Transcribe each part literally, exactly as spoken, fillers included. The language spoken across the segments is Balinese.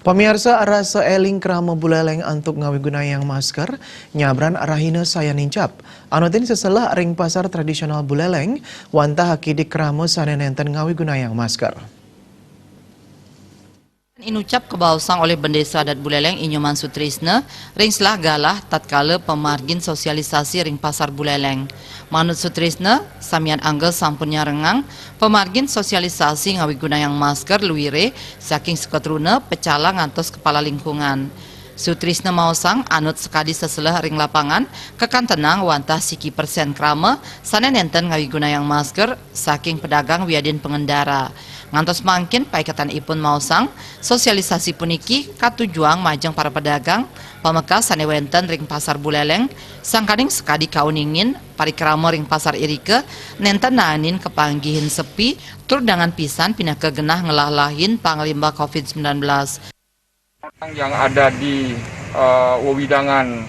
Pamiarsa, rasa eling krama Buleleng antuk ngawigunayang masker, nyabran rahina sayan nincap. Anutin seselah ring pasar tradisional Buleleng, wantah akidik krama sane nenten ngawigunayang masker. Inucap kabaosang olih Bendesa Adat Buleleng I Nyoman Sutrisna ring selah galah tatkala pamargin sosialisasi ring Pasar Buleleng. Manut Sutrisna, samian angga sampun nyarengang pamargin sosialisasi ngawigunayang masker luire saking Sukatruna, Pecalang ngantos Kepala Lingkungan. Sutrisna maosang anut sakadi seselah ring lapangan, kakantenang wantah siki persen krama sane nenten ngawigunayang masker saking pedagang wiadin pengendara. Ngantos mangkin paiketan ipun maosang, sosialisasi puniki katujuang majeng para pedagang, pamekas sane wenten ring Pasar Buleleng, sangkaning sakadi kauningin, parikrama ring pasar irika nenten naenin kapanggihin sepi, tur dangan pisan pinaka genah ngelah-lahin panglimbah covid sembilan belas. Yang ada di, eh, wewidangan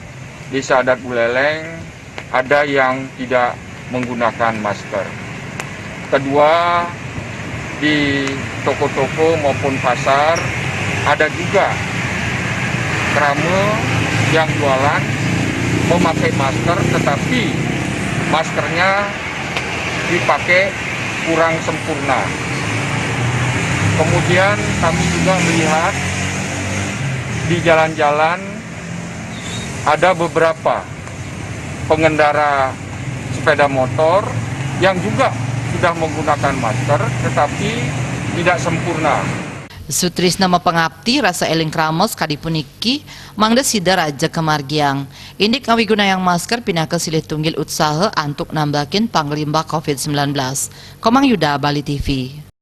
Desa Adat Buleleng, ada yang tidak menggunakan masker. Kedua, di toko-toko maupun pasar, ada juga krama yang jualan memakai masker, tetapi maskernya dipakai kurang sempurna. Kemudian kami juga melihat di jalan-jalan ada beberapa pengendara sepeda motor yang juga sudah menggunakan masker tetapi tidak sempurna. Sutrisna mapangapti rasa eling krama sakadi puniki mangda sida raja kamargiang. Indik ngawigunayang masker pinaka silih tunggil utsaha antuk nambakin panglimbah covid sembilan belas. Komang Yuda, Bali T V.